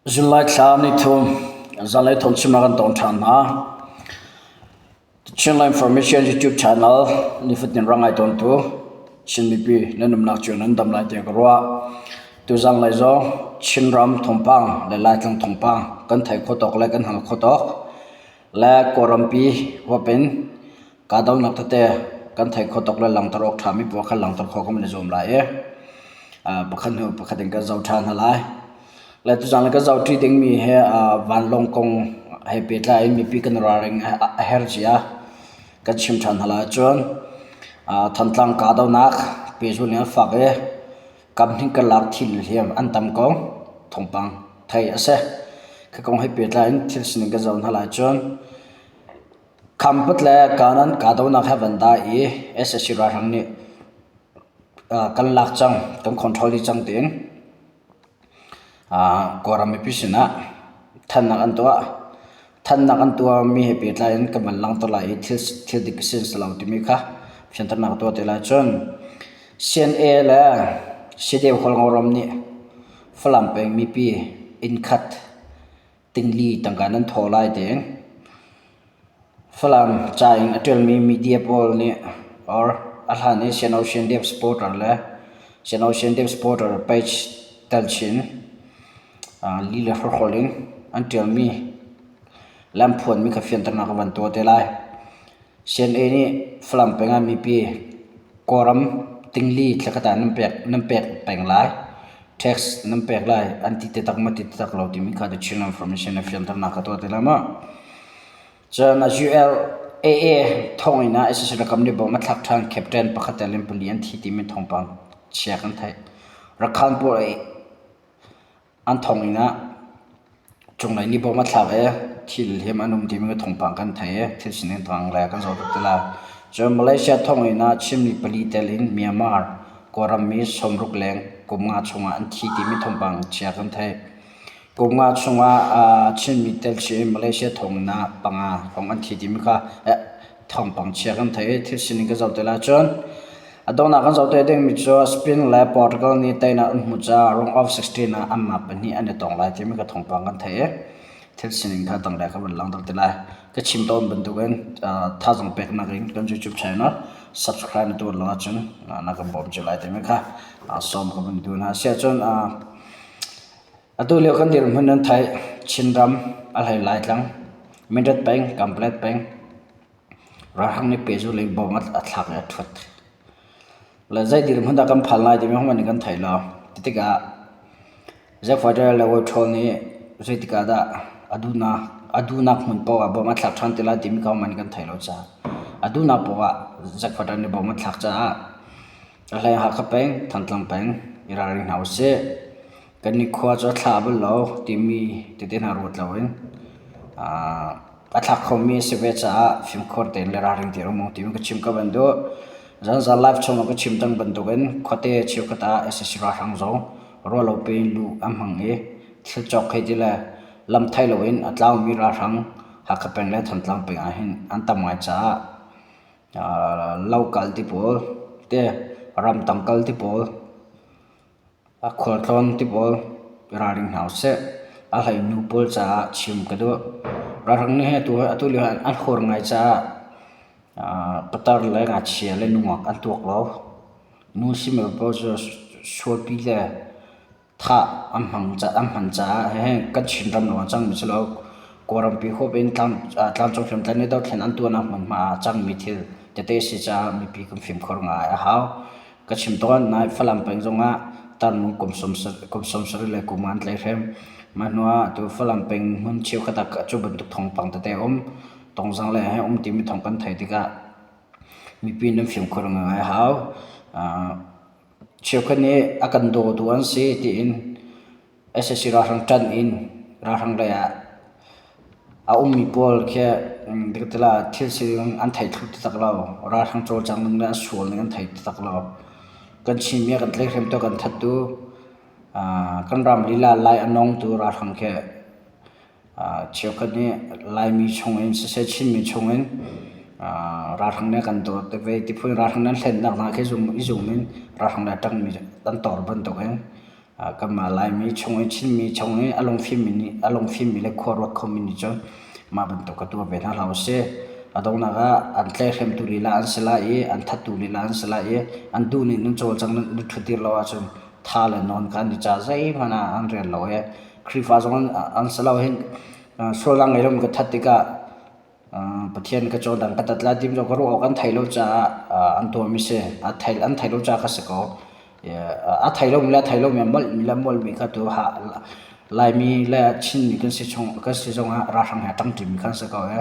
July thla nithum zanlei thawngchimnak kan tong ṭhan hna. Chinland Information YouTube channel nifatin rak ngai tawntu Chin mipi nan umnak cio nan dam lai tiah ka ruah. Tuzan lei zong Chinram thawngpang le Laitlang thawngpang kan thei kho tawk le kan hngal kho tawk le Kawlrampi huap in kahdohnak tete kan theih khawh tuk le langhter awk ṭhami pawl kha langhter khawh kan i zuam lai i pakhat hnu pakhat in kan zoh ṭhan hna lai. Le tuzaan kan zohṭi dingmi hi vanlawng kong he pehtlai in mipi kan ralring a herh cia kan chim ṭhan hna lai. Cun Thantlang kahdohnak pehzulh in a fak i kamhnih karlak thil hliam an tam ko thawngpang theih a si. Khi kong he pehtlai in thil sining kan zoh hna lai. Cun Khampat le kanan kahdohnak he van dai i sac ralhrang nih kan lak cang, kan control dih cang tiin Kawlram mipi sinah thannak an tuah. Thannak an tuahmi he pehtlai in kan van langhter lai i thil dik a si si lo timi kha fianternak tuah te lai. Cun CNA le CDF Hualngoram nih Falam peng mipi inn khat tingli tangka nan thaw lai tiin Falam ca in a ṭialmi media pawl nih or a hlan i Sian Ocean Dev supporter le Sian Ocean Dev supporter page tel chin li le hrawkhrol in an ṭialmi le an phuanmi kha fianternak ka van tuah te lai. CNA nih Falam peng ah mipi Kawlram tingli thlakhat ah nan pek nan pek peng lai. Tax nan pek lai an ti taktak maw ti taktak lo timi kha The Chin Information na fianternak ka tuah ti lai maw? Cun ULAA thawnginn ah sac ralkap nih bom a thlak ṭhan captain pakhat tel in pali an thi timi thawngpang chia kan theih. Rakhan pawl An thonginn ah cunglei nih bawm a thlak i thil him an um timi thawngpang kan thei i thil sining dang le kan zoh tuk ti lai. Cun Malaysia thonginn ah Chinmi pali tel in Myanmar Kawlram mi 60 leng kum nga chungah an thi timi thawngpang chia kan theih. Kum nga chungah Chinmi tel chih in Malaysia thonginn ah panga hrawng an thi timi kha thawngpang chia kan theih i thil sining kan zoh ti lai. Cun A donghnak kan zoh te dingmi cu Spain le Portugal nih teinak an hmuh caah round of 16 ah anmah pahnih an i tong lai timi ka thawngpang kan theih i thil sining kha tanglei ka van langhter te lai. Ka chim tawn bantukin thazaang peknak in kan YouTube channel subscribe na tuah lo ahcun na kan bawm cio lai timi kha sawm ka van duh hna. Asiahcun atu lio kan dirhmun nan theih Chinram a hlei Laitlang, Mindat peng, Kanpalet peng, Ralhrang nih pehzulh in bom a thlak i a ṭhut. Le zei dirhmun dah kan phan lai timi hmanh nih kan thei lo. Tikah Zack Fighter le Wai nih zeitik ah dah a duhnak a duhnak hmun paoh ah bom a thlak ṭhan ti lai timi kong hmanh kan thei lo caah a duhnak paoh ah Zack Fighter nih bom a thlak caah a hlei Hakha peng, Thantlang peng i ralring hna usih. Kan nikhua cu a thla bal lo timi tete hna ruat loin a thlak khomi a si ve caah fimkhur tein le ralring tein um timi ka chim ka van duh. Zanzan live chung ah ka chim cang bantukin khuate cheukhat ah sac ralhrang zong ruahlo piin luh an hmang i thil cawk hei ti le lam thei loin a tlaumi ralhrang Hakha peng le Thantlang peng ah hin an tam ngai caah lo kal ti pawl te ramtang kal ti pawl A khualtlawn ti pawl ralring hna usih. A hlei nu pawl caah chim ka duh. Ralring nih hin atu lio ah an hur ngai caah patar le ngakchia le nungak an tuak lo. Nu simi paoh cu sualpi le thah an hman caah hihi kan Chinram lawng ah a cangmi si lo. Kawlrampi huap in tlangcung hriamtlai nih dothlen an tuahnak hmunhma ah a cangmi thil tete a si caah mipi kan fimkhur ngai a hau. Ka chim tawn nai Falam peng zongah tarnu kum 70 le kum an tlaihhrem. Mah hnu ah tu Falam peng hmun cheukhat ah cu bantuk thawngpang tete a um. Tongzang le he um timi thawng kan theih tikah mipi nan fimkhur ngai a hau. Cheukhat nih a kan dawtu an si tiin sac ralhrang ṭanh in ralhrang lei ah a ummi pawl khi thil sining an thei thlu taktak lo. Ralhrang cawlcangh ning le an sual ning an thei taktak lo. Kan Chinmi a kan tlaihhremtu a kan thattu kan ram lila lai a nongtu ralhrang khi cheukhat nih Laimi chungin siseh Chinmi chungin ralhrang nih a kan dawt ve ti phun ralhrang nih an hlennak hna khi i zum in ralhrang le a ṭangmi an tor bantukin. Kanmah Laimi chung i Chinmi chung i a lungfimmi nih a lungfimmi le khua ruat khomi nih cun mah bantuk ka tuah ve hna hlah usih. A donghnak ah an tlaihhremtu lila an si lai i an thattu lila an si lai i an duh ning nan cawlcang nan ṭhutdir lo ahcun tha le nawn kha an i ca zeihmanh ah an rel lo i Khrihfa zong an si lo hin sualnak ngei lomi ka that tikah Pathian ka cawhdang ka tat lai ti zong ka ruah awk an thei lo caah an tuahmi si. An thei lo caah ka si ko. A thei lomi le a thei lomi a molhmi le a molhmi kha tu Laimi le Chinmi kan si chung kan si zongah ralhrang he a ṭangṭimi kha an si ko i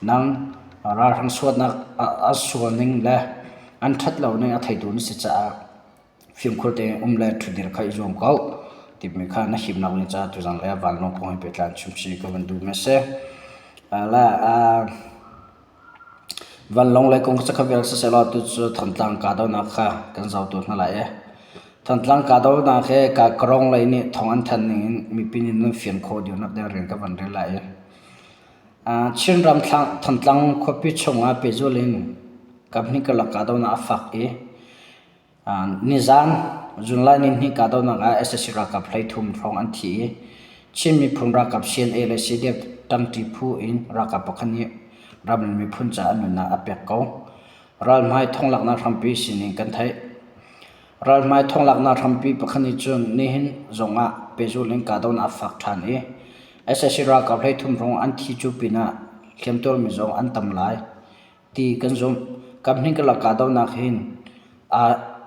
nang ralhrang suatnak a sual ning le an ṭhat lo ning a theitu na si caah fimkhur tein um le ṭhutdir kha i zuam ko timi kha na himnak ding caah tuzan le vanlawng kong he pehtlai in chimchih ka van duhmi a si. Le vanlawng lei kong cu vial siseh tu cu Thantlang kahdohnak kha kan zoh tu hna lai i Thantlang kahdohnak hi Kakarong lei nih thawng an thanh ning in mipi nih nan fian khawh deuhnak ding rian ka van rel lai i Chinram Thantlang khuapi chungah pehzulh in kaphnih karlak kahdohnak a fak i Nizaan July nihnih kahdohnak ah sac ralkap 13 hrawng an thi i Chin miphun ralkap CNA le CDF ṭangṭi phu in ralkap pakhat nih ram le miphun caah a nunnak a pek ko. Ralhmai thonglaknak hrampi sining kan theih. Ralhmai thonglaknak hrampi pakhat nih cun nihin zongah pehzulh in kahdohnak a fak ṭhan i sac ralkap 13 hrawng an thi cu pinah hliamtuarmi zong an tam lai. ti kan zumh. Kaphnih karlak kahdohnak hin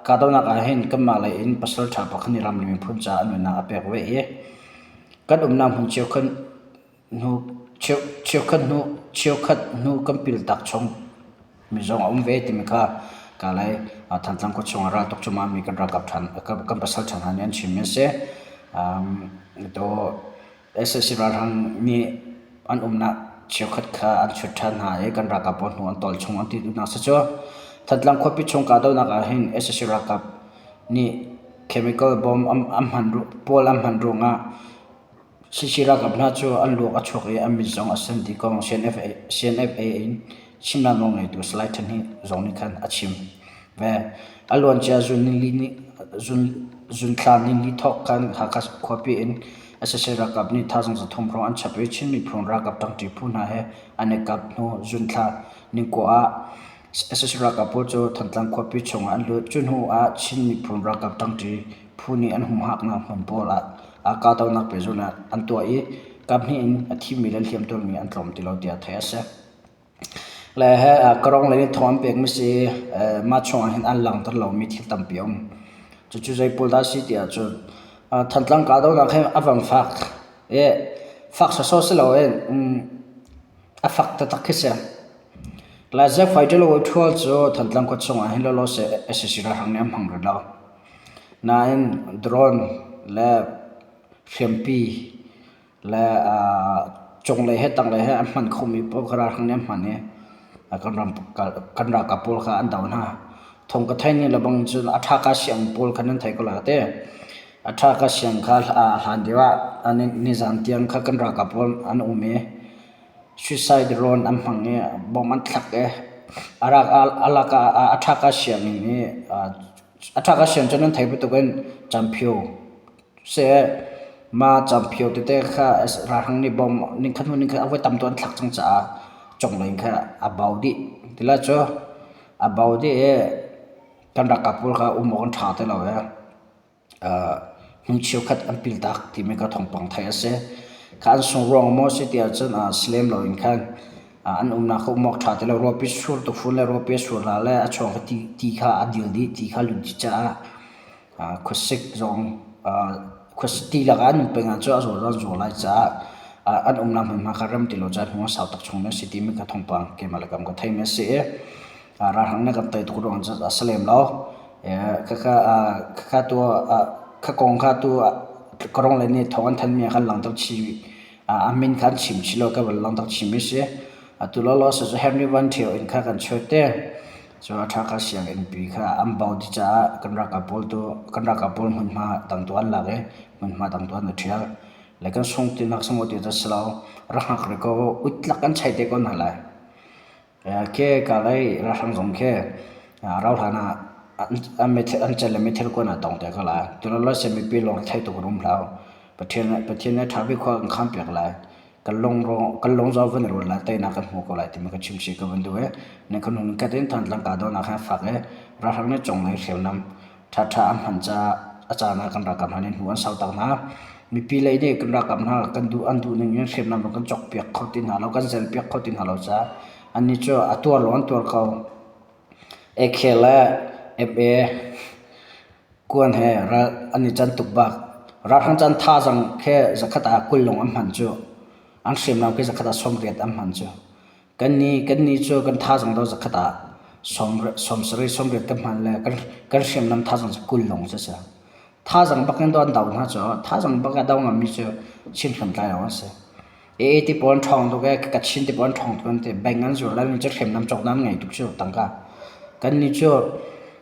kahdohnak ah hin kanmah lei in pasal ṭha pakhat nih ram le miphun caah a nunnak a pek ve i kan umnak hmun cheukhat hnu cheukhat hnu cheukhat hnu kan piltak chung mi zong a um ve timi kha kalay Thantlang khua chungah raltuk cuahmah mi kan ralkap ṭhan kan pasal ṭha hna nih an chimmi a si. To Sac ralhrang nih an umnak cheukhat kha an chut ṭhan hna i kan ralkap pawl hnu an tawl chung an ti duhnak si cu. Thantlang khuapi chung kahdohnak ah hin sac ralkap nih chemical bomb an hman pawl an hman ruangah sac ralkap hna cu an luak a chuak i an mit zong a sen ti kong CNFA in chimnak nawlngeitu Salai Than Hnih zong nih khan a chim ve. A luancia zunthla nili thawk khan Hakha khuapi in sac ralkap nih thazaang 300 hrawng an chap i Chin miphun ralkap ṭangṭi phu hna he an i kap hnu zunthla ningkua ah sac ralkap pawl cu Thantlang khuapi chungah an lut. Cu hnu ah Chin miphun ralkap ṭangṭi phu nih an humhaknak hmun pawl ah kahdohnak pehzulhnak an tuah i kaphnih in a thimi le hliamtuarmi an tlawm ti lo tiah theih a si. Le he karong lei nih thawng an pekmi si mah chungah hin an langhter lomi thil tampi a um. Cucu zei pawl dah a si ti ahcun Thantlang kahdohnak hi a van fak i fak sawsawh si loin a fak taktak khi si. Lai fighter ṭhual cu Thantlang khua chungah hin lawlaw seh sac ralhrang nih an hmang rih lo. Nain drone le hriampi le cunglei he tanglei he an hman khomi paoh kha ralhrang nih an hman i kan ram kan ralkap pawl kha an doh hna. Thawng ka theih ning lebang cun a ṭha ka siang pawl kha nan thei ko lai te. A ṭha ka siang kha hlan deuh ah nizan tiang kha kan ralkap pawl an um i suicide drone an hmang i bomb an thlak i a lak ah a ṭha ka siang i a ṭha ka siang cu nan thei bantukin camphio Seh mah camphio tete kha ralhrang nih bom ningkhat hnu ningkhat a voi tam tuk an thlak cang caah conglei kha a bau dih. Tila cu a bau dih i kan ralkap pawl kha um awk an ṭha ti lo i hmun cheukhat an piltak timi kha thawngpang theih a si. Kha an sung ruang maw si ti ahcun si lem loin khan an umnak kha um awk ṭha ti lo. Ruahpi sur tuk le ruahpi a sur la le a chuak i ti kha a dil dih, ti kha a lut dih caah Khuasik zong ti lakah an um peng ahcun a zaw an zaw lai caah an umnak hmunhma kha rem ti lo caah hnu a sau tuk chung mi a si timi kha thawngpang keimah le kam ka theimi a si i ralhrang nih kan tei tuk ruang cu a si lem lo. Khakha tu kha kong kha tu ka rong le nih thawng an thanmi ah khan langhter chih a min kha an chim chih lo ka van langhter chihmi a si. Atu lawlaw cu Henry Van Ṭhio inn kha kan chuat te. Cu a ṭha kha sianginnpi kha an bau dih caah kan ralkap pawl tu kan ralkap pawl hmunhma dang tu an lak i hmunhma dang tu an i ṭhial. Le kan sung tinak sung ti cu si lo rak hngak rih ko utlak kan chei te ko hna lai. Khi ka lei ralhrang zong khi rauhhlan ah. An cel le meithal kuan aa tong te ko lai. Tulolose mipi lung thei tuk in um hlah u. Pathian Pathian nih ṭha bik khua kan khaan piak lai. Kan lung kan lung zong van i rual lai, teinak kan hmu ko lai timi ka chim chih ka van duh i nan ka hnung kat in Thantlang kahdohnak he fak i ralhrang nih cunglei hriamnam ṭhaṭha an hman caah a caan ah kan ralkap hna nih hnu an sau tak hna. Mipi lei nih kan ralkap hna kan duh an duh ning in hriamnam kan cawk piak kho ti hna lo, kan zel piak kho ti hna lo caah annih cu a tuar lawng an tuar ko. AK le MA kuan he ral an i can tuk bak. Ralhrang can thazaang khi zakhat ah 20 lawng an hman cu. An hriamnam khi zakhat ah 80 an hman cu. Kannih kannih cu kan thazaang do zakhat ah 70 80 kan hman le kan kan hriamnam thazaang cu 20 lawng si. Thazaang bak in do an do hna cu thazaang bak a do ngammi cu Chin hriamtlai lawng an si. AA ti pawl an ṭhawng tuk ee, Kachin ti pawl an ṭhawng tuk an ti. Bank an zur lai mi cu hriamnam cawk nan ngei tuk cu tangka. Kannih cu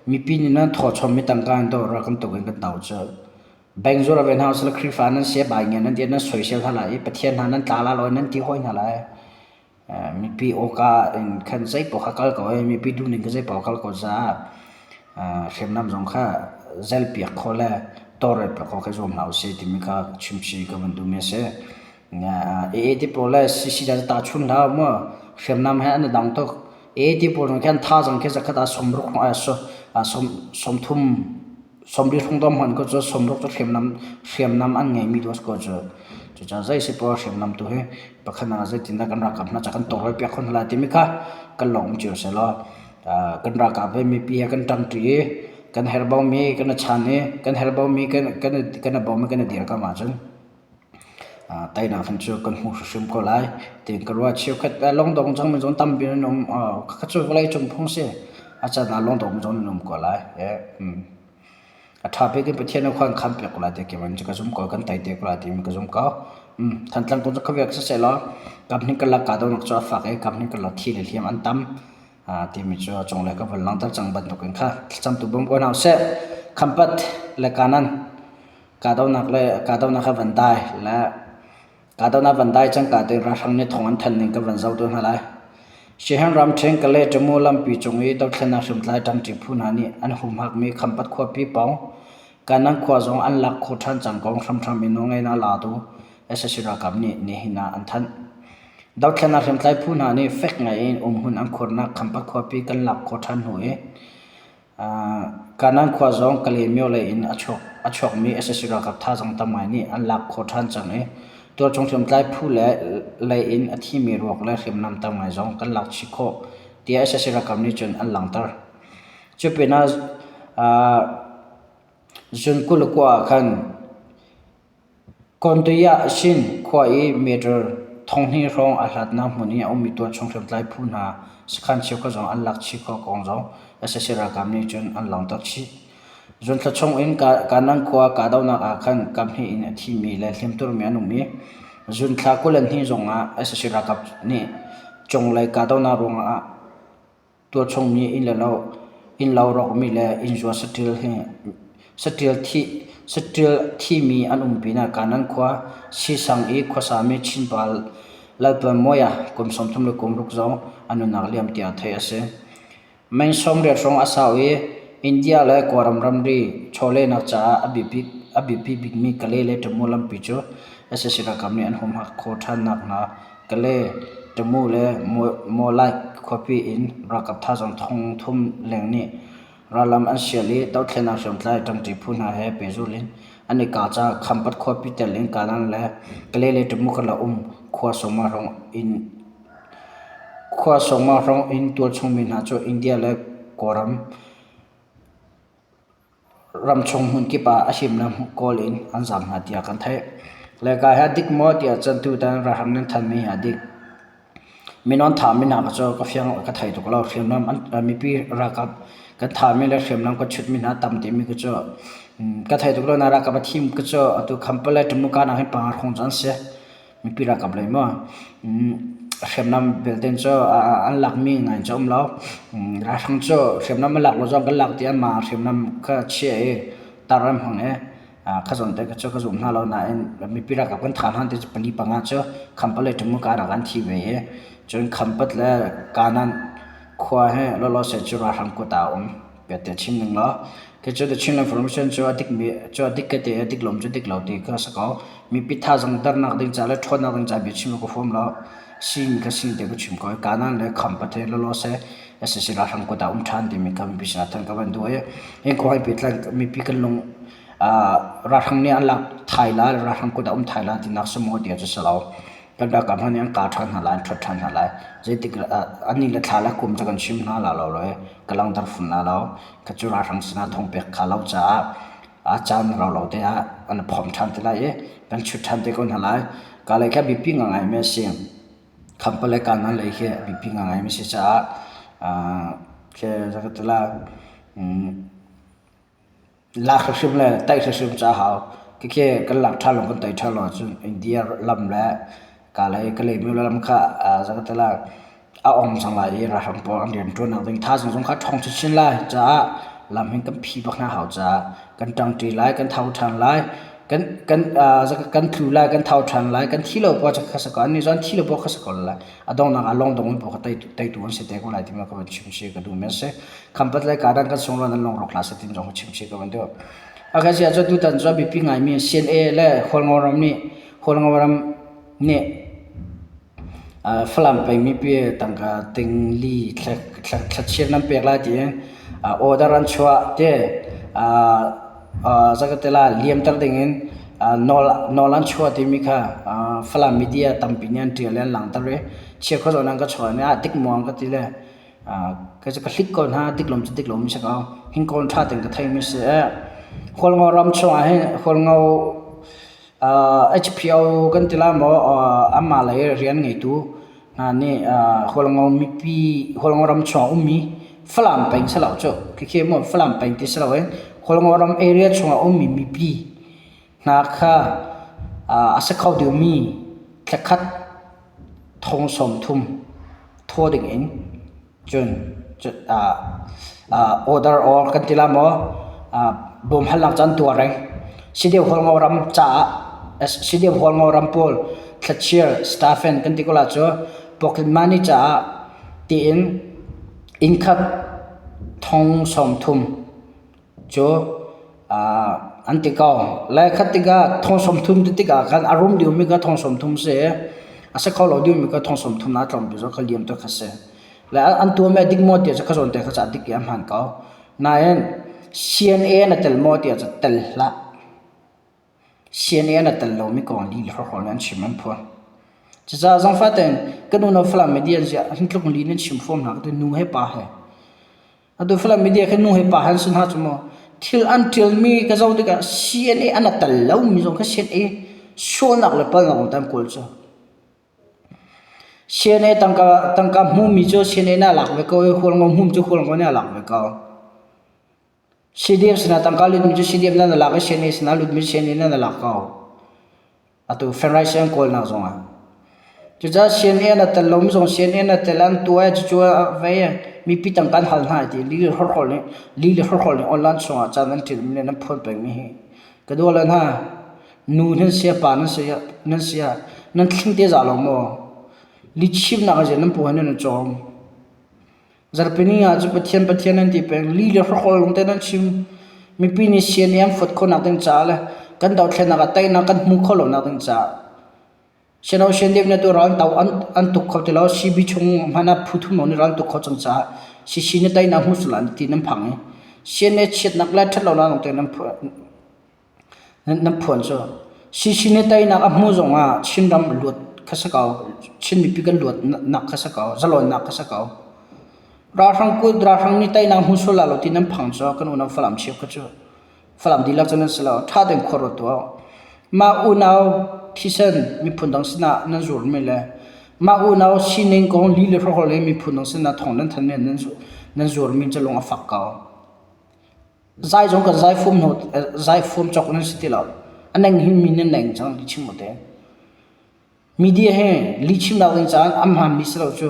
mipi nih nan thaw chommi tangka in do ral kan tuk in kan do cu. Bank zur ve hna usila Khrihfa nan si bai nge nan ti nan soisel hna lai i Pathian hna nan tla la lo nan ti hawi hna lai. Mipi awka in khan zei paoh kha kal ko i mipi duhning kha zei paoh kal ko caah hriamnam zong kha zelpiak khawh le tawlrelpiak khawh kha i zuam hna usih timi kha chimchih ka van duhmi a si. AA ti pawl le CC cu tahchun hlah mu hriamnam he an i dang tuk. AA ti pawl zong khan thazaang khi zakhat ah 60 30 sawmli hrung dawm hman ko cu sawmruk cu hriamnam hriamnam an ngeimi tu a si ko cu. Cucaah zei si poah hriamnam tu hi pakhat ah zeitindah kan ralkap hna ca kan tawlrel piak khawh hna lai timi kha kan lawng um cio sehlaw kan ralkap he mipi he kan ṭangṭi i kan herhbaumi kan i chan i kan herhbaumi kan kan kan i bawm i kan i dirkamh ahcun teinak hin cu kan hmu hrimhrim ko lai tiin ka ruah. Cheukhat lungdong cangmi zong tampi an um. Khakha cu vawleicung phung si. A caan ah lungdong zong an um ko lai. A ṭha bik in Pathian nih khua an khaan piak ko lai ti keimah nih ka zum ko. Kan tei te ko lai timi ka zum ko. Thantlang kong cu khuaviak sisehlaw kaphnih karlak kahdohnak cu a fak i kaphnih karlak thi le hliam an tam. timi cu a cunglei ka vun langhter cang bantukin kha thlacamtu bawm ko hna usih. Khampat le Kanan kahdohnak le kahdohnak kha van dai le kahdohnak van dai cangka tein ralhrang nih thawng an thanh ning ka van zoh tu hna lai. Shehan ramṭhen Kale Tamu lampi cung i dothlennak hriamtlai ṭangṭi phu hna nih an humhakmi Khampat khuapi pawng Kanan khua zong an lak khawh ṭhan cang kong hramhram in nawlngeihnak latu sac ralkap nih nihin ah an thanh. Dothlennak hriamtlai phu hna nih fek ngai in umhmun an khuarnak Khampat khuapi kan lak khawh ṭhan hnu i Kanan khua zong Kalaymyo lei in a chuakmi sac ralkap thazaang tam ngai nih an lak khawh ṭhan cang i tualchung hriamtlai phu le lei in a thimi ruak le hriamnam tam ngai zong kan lak chih khawh tiah sac ralkap nih cun an langhter. Cu pinah zun 29 ah khan Kawntayah Shin khua i meter 2000 hrawng a hlatnak hmun i a ummi tualchung hriamtlai phu hna sakhan cheukhat zong an lak chih khawh kong zong sac ralkap nih cun an langhter chih. Zunthla chung in Kanan khua kahdohnak ah khan kaphnih in a thimi le hliamtuarmi an um i zunthla 22 zong ah sac ralkap nih cunglei kahdohnak ruangah Tualchungmi inn le lo, innlo rawkmi le innzua saṭil hi saṭil thih saṭil thimi an um pinah Kanan khua Sisang i khuasami Chinpa Laltuanmawia kum 36 zong a nunnak liam tiah theih a si. Meng 80 hrawng a sau i India le Kawlram ramri chawlehnak caah a biapi a biapi bikmi Kalay le Tamu lampi cu sac ralkap nih an humhak khawh ṭhan nakhnga Kale, Tamu le Mawlaik khuapi in ralkap thazaang thongthum leng nih rallam an sial i dothlennak hriamtlai ṭangṭi phu hna he pehzulh in an i kah caah Khampat khuapi tel in Kanan le Kale le Tamu karlak um khua sawma hrawng in khua sawma hrawng in tualchung mi hna cu India le Kawlram Ramchung hmunkip ah a himnak kawl in an zaam hna tiah kan theih. Laica hi a dik maw tiah cun tutan ralhrang nan thanmi hi a dik. Mino an thahmi hna cu ka fiang ka thei tuk lo. Hriamnam mipi ralkap kan thahmi le hriamnam kan chutmi hna tam timi ku cu ka thei tuk lo na ralkap a thim ku cu atu Khampalay Tamuka nak hin panga hrawng cu an si. Mipi ralkap lei maw hriamnam belte cu an lakmi ngai cu a um lo. Ralhrang cu hriamnam an lak lo zong kan lak tiah anmah hriamnam kha chiah i tar an hmang i kha zawn te cu ka zum hna lo nain mipi ralkap kan thah hna ti cu pali panga cu Khampat le Tamuka rak an thi ve i cun Khampat le Kanan khua hi lawlaw se cu ralhrang kut ah a um. Biate chim ning law kei cu the Chinland Formation cu a dikmi cu a dik ka ti i a dik lo cu dik lo ti kha si ko. Mipi thazaang dernak ding ca le ṭhawnnak ding ca bia chim ka huam lo. Sin ka sin te ka chim ko i kanan le kham pathe lawlaw seh sac ralhrang kut ah um ṭhan timi kha mipi sinah thanh ka van duh i hi kong he pehtlai mipi kan lung ralhrang nih an lak thai la ralhrang kut ah um thai la tinak si maw ti cu si lo. Kan ralkap hna nih an kah ṭhan hna lai, an ṭhuat ṭhan hna lai. Zeitik an ni le thla le kum cu kan chim hna la lo le ka langhter fun la lo. Kha cu ralhrang sinah thong pek kha lo caah a caan rau lo te ah an phom ṭhan te lai i kan chut ṭhan te ko hna lai. Ka lei kha biapi ngaingai mi a si. Khampa le kanan lei khi biapi ngaingai mi a si caah khi zakatila lak hrimhrim le taih hrimhrim cu a hau. Khikhi kan lak ṭhan lo kan taih ṭhan lo ahcun India lam le Kalay Kalaymyo lam kha zakatila a ong cang lai i ralhrang pawl an rianṭuannak ding thazaang zong kha a ṭhawng chinchin lai caah lam hin kan phi bak hna hau caah kan ṭangṭi lai, kan tho ṭhan lai, kan kan kan tlu lai, kan tho ṭhan lai, kan thi lo poah cu kha si ko, annih zong an thi lo poah kha si ko lai. A donghnak ah lawngdong in paoh kha teitu an si te ko lai timi ka van chim chih ka duhmi a si. Khampat le Kadan kan sunglawn an lungrawk hlah seh timi zong ka chim chih ka van duh. A kan si ahcun tutan cu a biapi ngaimi CNA le Hualngo ram nih Hualngo ram nih Falam peng mipi tangka tingli thlachiat nan pek lai tiin order an chuah ti zakatela liamter dingin nawl an chuah timi kha Falam media tampi nih an ṭial i an langhter i chiakhua zawn an ka chuah i ah dik maw an ka ti le kei cu ka hlik ko hna dik lo cu dik lomi si ko hingkawn ṭha tein ka theimi si. Hualngo ram chungah hin Hualngo HPO kan ti lai maw anmah lei rian ngeitu hna nih Hualngo mipi Hualngo ram chung ah ummi Falam peng si lo cu khikhi maw Falam peng ti si loin Hualngo ram area chungah ummi mipi hna kha a si kho dingmi thlakhat thong 30 thaw dingin Cun order or kan ti la maw bawmhalnak cu an tuar reng. Sideu Hualngo ram caah Sideu Hualngo ram pawl thlachir stephen kan ti ko la cu pocket money caah tiin inn khat thong 30 cu an ti ko. Le khat tikah thong 30 ti tikah khan a rum deuhmi kha thong 30 si i a si kho lo deuhmi kha thong 30 naa tlawmpi zong kha liam tuk kha si. Le an tuahmi a dik maw ti cu kha zawn te kha cu a dik i a hmaan ko. Nain CNA na tel maw ti ahcun tel hlah. CNA na tel lomi kong lih le hrawkhrol nih an chim an phuan. Cucaah zangfah tein kan unau Falam media ziah hin tluk li nan chim huam hna ka ti nu he pa he. Atu Falam media khi nu he pa han si hna cu maw thil an ṭialmi ka zoh tikah CNA an a tel lomi zong kha CNA sualnak le palnak zong tam kawl cu. CNA tangka tangka hmumi cu CNA nih a lak ve ko i Hualngo hmum cu Hualngo nih a lak ve ko. CDF sinah tangka lutmi cu CDF nan a lak i CNA sinah lutmi CNA nan a lak ko. Atu Fenrise an kawlnak zongah. Cucaah CNN a tel lomi zong CNN a tel an tuah i cucu a vei i mipi tam kan hal hna ti li le horhol nih li le horhol nih online chungah caan an ṭilmi le nan phuan pengmi hi ka dua le hna nu nan sia pa nan sia nan sia nan thling te za lo maw li chimnak a nan pu nan cawm Zarhpini ah cu Pathian Pathian nan ti peng. Li le hrawkhrol lawng te nan chim. Mipi nih sian i an fawt khawhnak ding caah le kan dothlennak ah teinak kan hmuh khawh lonak ding caah Siano sian na tu ral to an an tuk kho ti lo CB chung hmanh ah phu thum nih ral tuk kho cang caah CC na teinak hmu sual an ti nan phang i CNA chiatnak le ṭhat lonak lawng te nan Nan phuan cu CC nih teinak a hmuh zongah Chinram luat kha si ko. Chin mipi kan luatnak kha si ko. Zalawnnak kha si ko. Ralhrang kut ralhrang nih teinak hmu sual lai lo ti nan phang cu kan unau Falam cheu kha cu Falam dihlak cu nan si lo. Ṭha tein khua ruat tuah. Mah unau thisen miphun dang sinah nan zurmi le mah unau sining kong li le hrawkhrol in miphun dang sinah thawng nan thanmi nan zurmi cu lung a fak ko. Zai zong kan zai fum hnu zai fum cawk nan si ti lo. A neng hin mi nan neng cang lihchim te. Media he lihchim nak ding caan am hmaan mi si lo cu.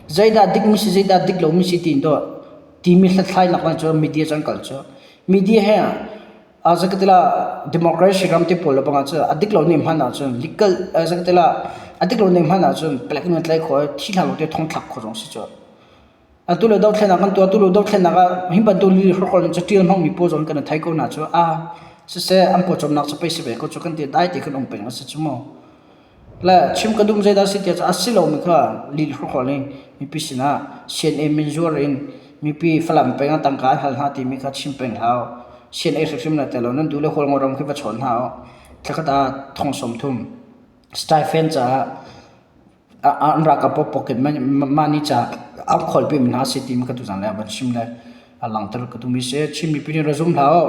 Zeidah dik mi si zeidah dik lo mi si tiin dawh timi hlathlai nak cu media cun kal cu. Media he a zakatila democracy ram te pawl le bang ah a dik lo ning hman ahcun legal zakatila a dik lo ning hman ahcun palek nan tlai kho thi hlah lo te thong thlak kho zong si cu. Atu le dothlennak kan tuah, atu le dothlennak ah hi bantuk lili hrokhrawl in catial hmangmi pawl zong kan i thei ko hna cu a siseh an pawcawmnak cu pei si ve ko cu kan ti dai te kan um peng a si cu mu. Le chim ka duh zeidah a si tiah cun a si lomi kha lili hrokhrawl in mipi sinah CNA min zuar in mipi Falam peng ah tangka an hal hna timi kha chim peng hlah u. CNA hrimhrim na tel lo nan duh le Hualngo ram khi va chawn hna u. Thlakhat ah thong 30 stipend caah an ralkap pocket money ca an kholpi mi hna a si timi kha tuzan le ah van chim le a langhter ka duhmi si. Chin mipi nih ra zum hlah u.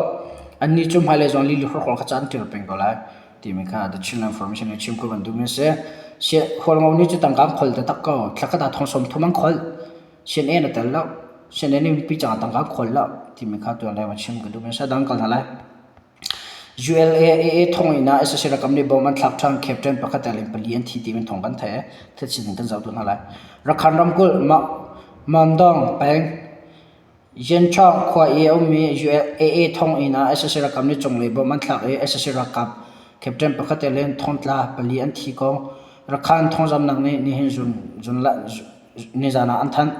Annih cu hmailei zong lili hrawkhrol kha ca an ṭial peng ko lai timi kha The Chinland Information nih chim ka van duhmi a si. Hualngo nih cu tangka an khol taktak ko. Thlakhat ah thong 30 an khol. CNA na tel lo. CNA nih mipi caah tangka an khol lo timi kha tuan le van chim ka duhmi a si. A dang kal hna lai. ULAAA thonginn ah sac ralkap nih bomb an thlak ṭhan. Captain pakhat tel in pali an thi timi thawng kan theih. Thilchim in kan zoh tu hna lai. Rakhine ramkulh Mandong peng Yanchang khua i a ummi ULAA thonginn ah sac ralkap nih cunglei bomb an thlak i sac ralkap captain pakhat tel in thongtla pali an thi kong Rakhine thawngzamhnak nih nihin nizan ah an thanh.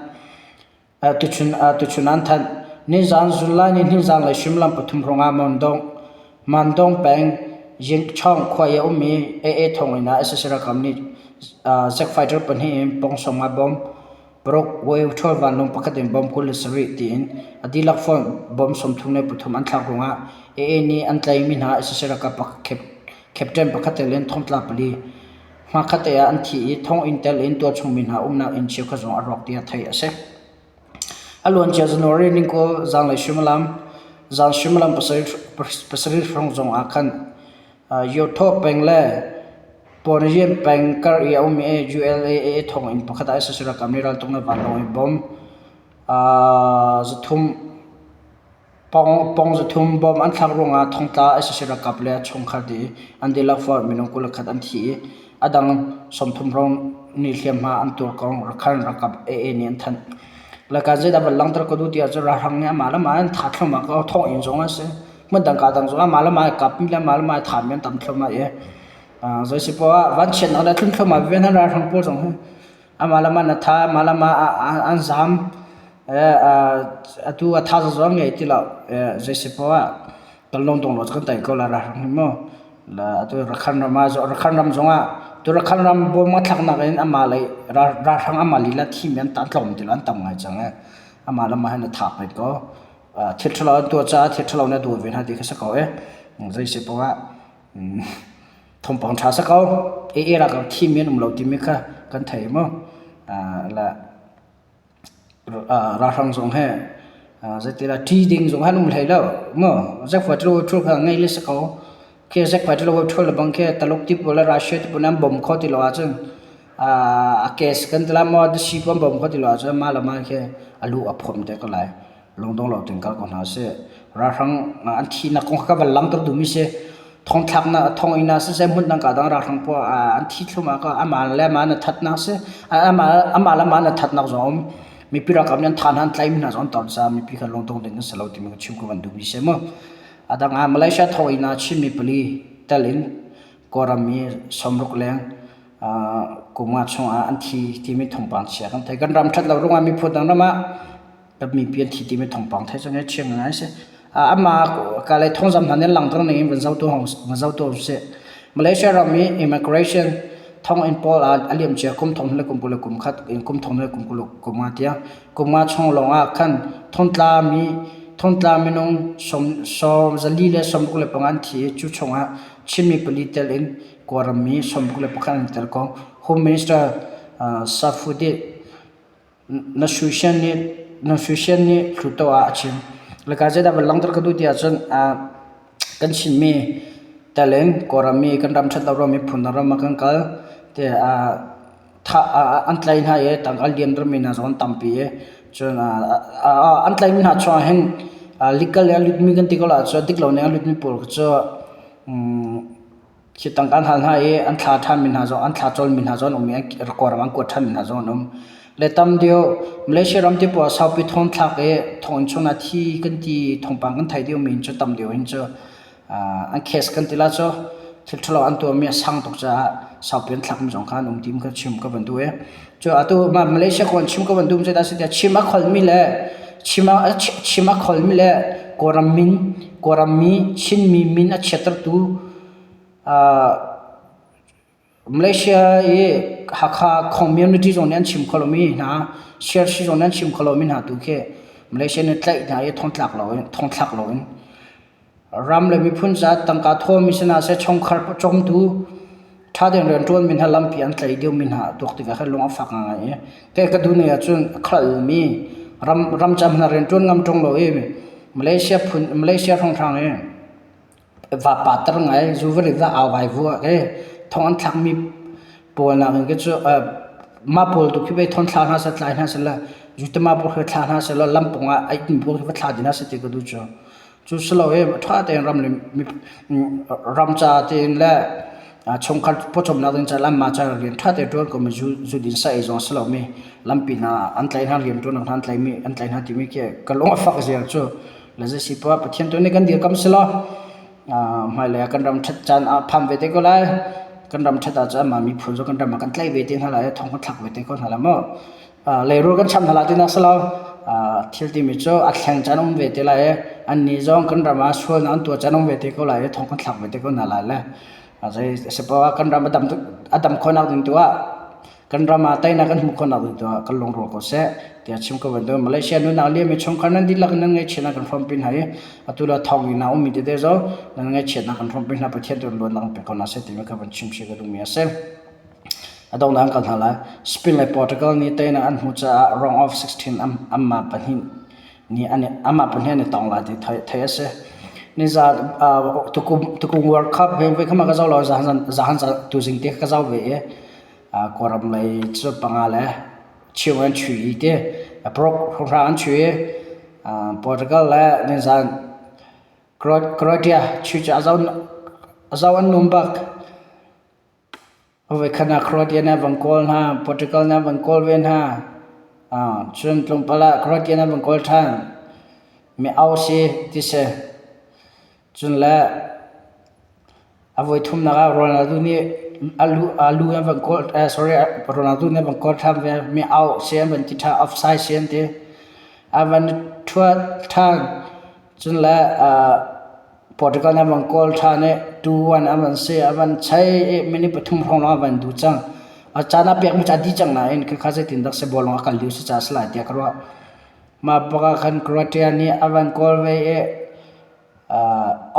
Tuchun an thanh. Nizaan July ni hnizaan lei suimilam pathum hrawng ah Mandong peng Yingchong khua i a ummi AA thonginn ah sac ralkap nih jet fighter pahnih in pawngsawm ah bomb paruk Wave vanlawng pakhat in bomb 27 tiin a dihlak fonh bomb 33 an thlak ruangah AA nih an tlaihmi hna sac ralkap captain pakhat tel in thongtla pali Hmakhatte ah an thi i thonginn tel in tualchungmi hna umnak inn cheukhat zong a rawk tiah theih a si. A luancia January ni 20 zanlei suimilam zan suimilam pasarih hrawng zong ah khan Yotho peng le Pawnayin peng kar i a ummi ULAA thonginn pakhat ah sac ralkap nih raltuknak vanlawng in bomb zathum Pong zathum bom an thlak ruangah thongtla sac ralkap le chungkhar dih an dihlak fonh minung 21 an thi i a dang 30 hrawng nih hliamhma an tuar kong Rakhine ralkap AA nih an thanh. Laikan zeidah van langhter ka duh ti ahcun ralhrang nih amah le amah an thah thluahmah ko thonginn zong an si. Hmundang kaa dang zong amah le amah kapmi le amah le amah thahmi an tam thluahmah i zei si poah ah vanchiatnak le tlun thluahmah veve hna ralhrang pawl zong hi Amah le mah na tha, amah le mah an zaam. Atu a tha zong ngei ti lo. Zei si poah ah kan lungdong lo cu kan tei ko lai ralhrang hi mu. Atu Rakhine ram ah Rakhine ram zongah tu Rakhine ram bawm a thlaknak in amah lei ralhrang amah lila thimi an tlawm ti lo an tam ngai cang i amah le mah hin a tha peng ko. Thil ṭhalo an tuah caah thil ṭhalo na duh ve hna ti kha si ko i zei si poah ah Thawngpang ṭha si ko. AA ralkap thimi an um lo timi kha kan thei mu. Le ralhrang zong he zeitilah ṭi ding zong an um hlei lo mu. Zekfa ṭhalo ṭhul kha ngei le si ko. Khi zekfa ṭhalo ṭhul le bang khi Taluk ti pawl le Russia ti pawl an bawm kho ti lo ahcun a case kan ti lai maw, dasi pawl an bawm kho ti lo ahcun mah le mah khi a lu a phomh te ko lai. Lungdong lo tein kal ko hna sih. Ralhrang an thihnak kong kha ka van langhter duhmi si. Thongthlaknak thonginn ah siseh hmun dang ka dang ralhrang pawl an thi thluahmah ko. Amah le amah na thatnak si. Amah amah le amah na thatnak zong um. Mipi ralkap nih an tha hna an tlaimi hna zong an tor caah mipi kha lungdong ding an si lo timi ka chim ka van duhmi si mu. A dang ah Malaysia thonginn ah Chinmi pali tel in Kawlram mi 60 leng kum nga chungah an thi timi thawngpang chia kan thei. Kan ram ṭhat lo ruangah miphun dang ram ah mipi an thi timi thawngpang theih cu ngaihchia ngai a si. Amah ka lei thawngzam hna nih langhter ning in van zoh van zoh tu sih. Malaysia ram i immigration thonginn pawl ah a liamcia kum thong le kum 20 le kum khat in kum thong le kum 20 kum nga tiang kum nga chung lawng ah khan thongtla mi thongtla minung som som zali le 65 an thi i cu chungah Chinmi pali tel in Kawlram mi 61 an tel ko. Home Minister Safudit Na susian nih na susian nih Hluttaw ah a chim. Laka zeidah van langhter ka duh ti ahcun kan Chinmi tel in Kawlram mi kan ram ṭhat lo ruang miphun dang ram ah kan kal ti an tlaih hna i tangka lian rami hna zong an tampi i cun an tlaihmi hna chungah hin legal in a lutmi kan ti ko lai ahcun dik lo ning a lutmi pawl cu Khi tangka an hal hna i an thla ṭhanmi hna zong an thla cawlmi hna zong an um i Kawlram an kuat ṭhanmi hna zong an um. Le tam deuh Malaysia ram te pawl ah saupi thong thlak i thonginn chung ah thi kan ti thawngpang kan theih deuhmi hin cu tam deuh hin cu an case kan ti la cu. Thil ṭhalo an tuahmi a sang tuk caah saupi an thlakmi zong kha an um ti kha chim ka van duh i cu atu mah Malaysia kong chim ka van duh mi cu dah chim a kholmi le chim a chim a kholmi le Kawlram min Kawlram mi Chinmi min a chiattertu Malaysia i Hakha community zong nih an chim kho lomi hna CRC zong nih an chim kho lomi hna tu khi Malaysia nih tlaih hna i thongtlak loin thongthlak loin Ram le miphun caah tangka thawmi si hna seh, chungkhar cawmtu ṭha tein rianṭuanmi hna lampi an tlaih diomi hna tuak tikah khan lung a fak ngaingai i kei ka duh ning ahcun a khalmi ram ram cam hna rianṭuan ngam ṭung lo i Malaysia phun Malaysia hrawnghrang i vapa tar ngai zu va rit va au vai vua ke thong an thlakmi pawl nakin khi cu mah pawl tu khi pei thon thla hna seh tlai hna seh la zu te mah pawl khi thla hna seh law lampung ah a inn pawl khi va thla dih hna seh ti ka duh cu. Cu si lo i ṭha tein ram le ram ca tein le chungkhar pawcawmnak ding ca le anmah ca rian ṭha tein ṭuan komi zu din sa ei zong a si lomi lampi hna an tlaih hna rianṭuannak hna an tlaihmi an tlaih hna timi khi ka lung a fak ziar cu. Le zei si poah Pathian tu nih kan dirkamh si law hmailei ah kan ram ṭhat caan ah phan ve te ko lai. Kan ram ṭhat ahcun anmah miphun cu kan ram ah kan tlaih ve te hna lai i thong kan thlak ve te ko hna lai mu. Leirawl kan cham hna lai tinak si lo. Thil timi cu a thleng caan um ve te lai i annih zong kan ram ah sualnak an tuah caan um ve te ko lai i thong kan thlak ve te ko hna lai le zei a si poah ah kan ram a dam a dam khawhnak ding tu ah kan ram ah teinak kan hmuh khawhnak ding tu ah kan lungrual ko seh tiah chim ko bantuk Malaysia nunnak liam i chungkhar nan dihlak in nan ngaihchiatnak kan hrawmpi hna i atu le thawnginn ah ummi tete zong nan ngaihchiatnak kan hrawmpi hna Pathian tu luatnak in pe ko hna seh timi kha van chim chih ka duhmi a si. A donghnak an kal hna lai. Spain le Portugal nih teinak an hmuh caah round of 16 anmah pahnih nih anmah pahnih an i tong lai ti theih a si. Nizan tukum tukum World Cup he voi khat ka zoh lo zahan zahan tuzing te ka zoh ve i Kawlram lei cu panga le cheu an chui i ti paruk hra an chui i Portugal le nizan Croatia chui cu a zoh an num bak. Voikhat ah Croatia nih a van kawl hna, Portugal nih a van kawl ve hna. Cun tlawmpal ah Croatia nih a van kawl ṭhan. Mi au si ti si. Cun le a voithumnak ah Ronaldo nih a lu a lu an van kawl sorry Ronaldo nih a van kawl ṭhan ve. Mi au si an van ti ṭhan, offside si an ti. A van ṭhuat ṭhan. Cun le Portugal nih a van kawl ṭhan i 2-1 a van si, a van chei i minute pathum hrawng lawng a van duh cang. A caan ah pekmi cu a dih cang nain khikha zeitindah si ball lawng a kal lio si caah a si lai tiah ka ruah. Mah bak ah khan Croatia nih a van kawl ve i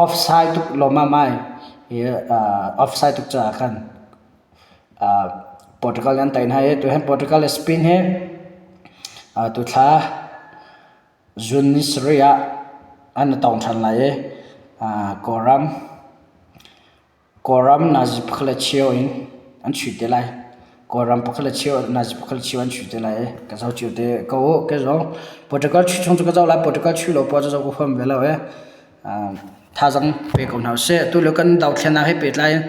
offside tuk lawmmam ai. I offside tuk caah khan Portugal nih an tei hna i tuhin Portugal le Spain hi tuthla Zun ni sarih ah an i tong ṭhan lai i Kawlram Kawlram nazi pakhat le cheu in an chuih te lai. Kawlram pakhat le cheu nazi pakhat le cheu an chuih te lai i ka zoh cio te ko u. Ka zong Portugal chuih chung cu ka zoh lai. Portugal chuih lo poah cu zoh ka huam ve lo i thazaang pe ko hna usih. Tulio kan dothlennak he pehtlai in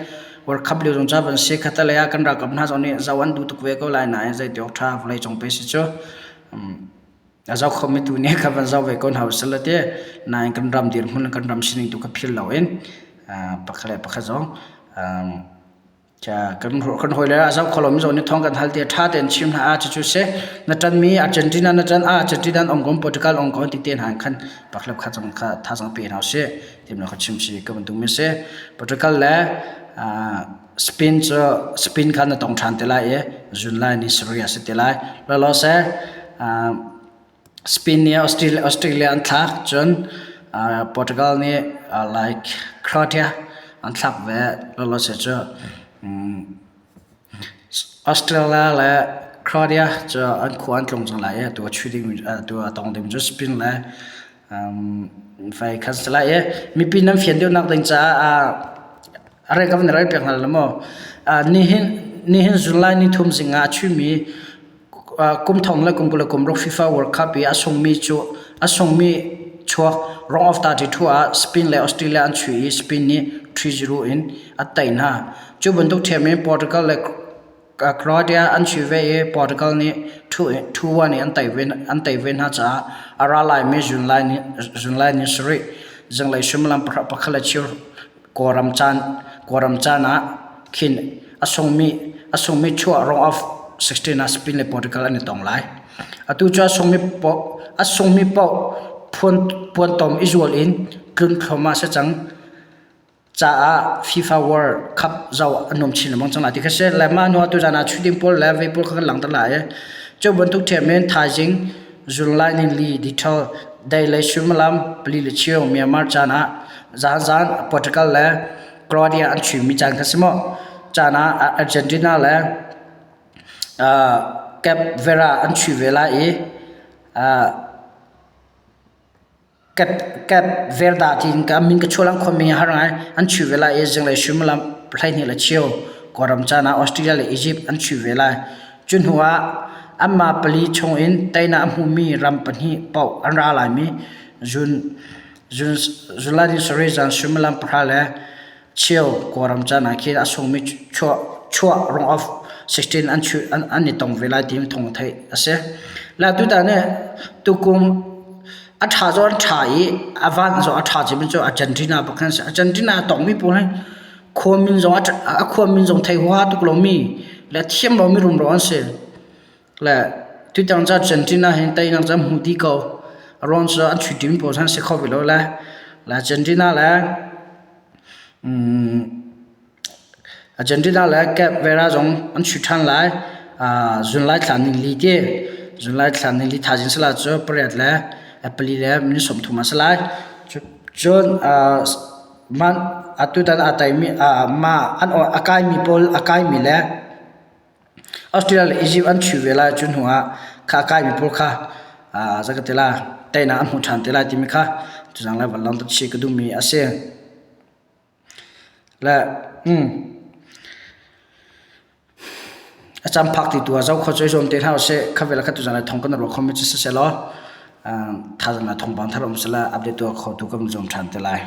World Cup lio zong ca van si. Khatalei ah kan ralkap hna zong nih zoh an duh tuk ve ko lai nain zei ti awk ṭha vawleicung pe si cu. A zoh khomi tu nih kha van zoh ve ko hna usih law ti nain kan ram dirhmun le kan ram sining tu kha philh loin pakhat le pakhat zong kan kan hawile a zoh kho lomi zong nih thawng kan hal ti ṭha tein chim hna ah cucu si na ṭanmi Argentina na ṭan ah Argentina an ong ko Portugal ong ko ti te hna khan pakhat le pakhat zong kha thazaang pe hna usih ti kha chim si ka van duhmi a si. Portugal le Spain cu Spain kha na tong ṭhan te lai i zun lai ni sarih a si te lai. Lawlaw seh Spain nih Australia, Australia an thlak cun Portugal nih like Croatia an thlak ve. Lawlaw seh cu Australia le Croatia cu an khua an tlung cang lai i atu a chuih ding atu a tong ding cu Spain le Fai khan si lai i mipi nan fian deuhnak ding caah a rel ka van i rel piak hna la maw? Nihin nihin July ni thum zing ah a chuihmi kum thong le kum 20 le kum ruk FIFA World Cup i a sungmi cu a sungmi chuak round of 32 ah Spain le Australia an chuih i Spain nih 3-0 in a tei hna. Cu bantuk ṭhiam in Portugal le Croatia an chuih ve i Portugal nih 2-1 in an tei ve hna caah a ra laimi June lai ni sarih zinglei suimilam pakhat le cheu. Kawlram caan Kawlram caan ah khin a sungmi a sungmi chuah round of 16 ah Spain le Portugal an i tong lai. Atu cu a sungmi paoh a sungmi paoh phuan puantom i zual in tlun thluahmah si cang. Caah FIFA World Cup zoh a nuam chin lengmang cang lai ti kha si. Le mah hnu ah tuzaan ah shooting pawl le vei pawl kha kan langhter lai i cu bantuk ṭhiam in thaizing July nili detail dei le suimilam pali le cheu Myanmar caan ah zaanzaan Portugal le Croatia an chuihmi caan kha si maw? Caan ah Argentina le Cape Verde an chuih ve lai i Cape Verde tiin ka min ka chuah lang khuami har ngai an chuih ve lai i zinglei suimilam 12 le cheu Kawlram caan ah Australia le Egypt an chuih ve lai. Cu hnu ah anmah pali chung in teinak a hmumi ram pahnih paoh an ra laimi June June July ni sarih zan suimilam pahra le cheu Kawlram caan ah khin a sungmi chuah chuah round of 16 an chuih an, an i tong ve lai ti thawng theih a si. La tutan nih tukum a ṭha zong an ṭha i a van zong a ṭha cem cu Argentina pakhat si. Argentina a tongmi pawl hi khua min zong a khua min zong thei huaha tuk lomi le thiam lomi rumro an si. Le tutan cu Argentina hin teinak cu an hmu dih ko. A ruang cu an chuih ṭimi pawl an si kho ve lo le le Argentina le Argentina le Cape Verde zong an chuih ṭhan lai. Zunlai thla ningli ti zunlai thla ningli thaizing sala cu pariat le pali le minute 30 a si lai. Cun atutan aa taimi mah a kaimi pawl a kaimi le Australia le Egypt an chuih ve lai cu hnu ah kha a kaimi pawl kha zei ka ti lai teinak an hmu ṭhan te lai timi kha tuzang le van lang chih ka duhmi a si. Le a caan phak ti tu ah zoh khawh cu i zuam te hna usih. Kha vel kha tuzan le thong kan ruah khomi cu siseh law thazaang le thawngpang thar um seh update tuah kho tu kan zuam ṭhan te lai.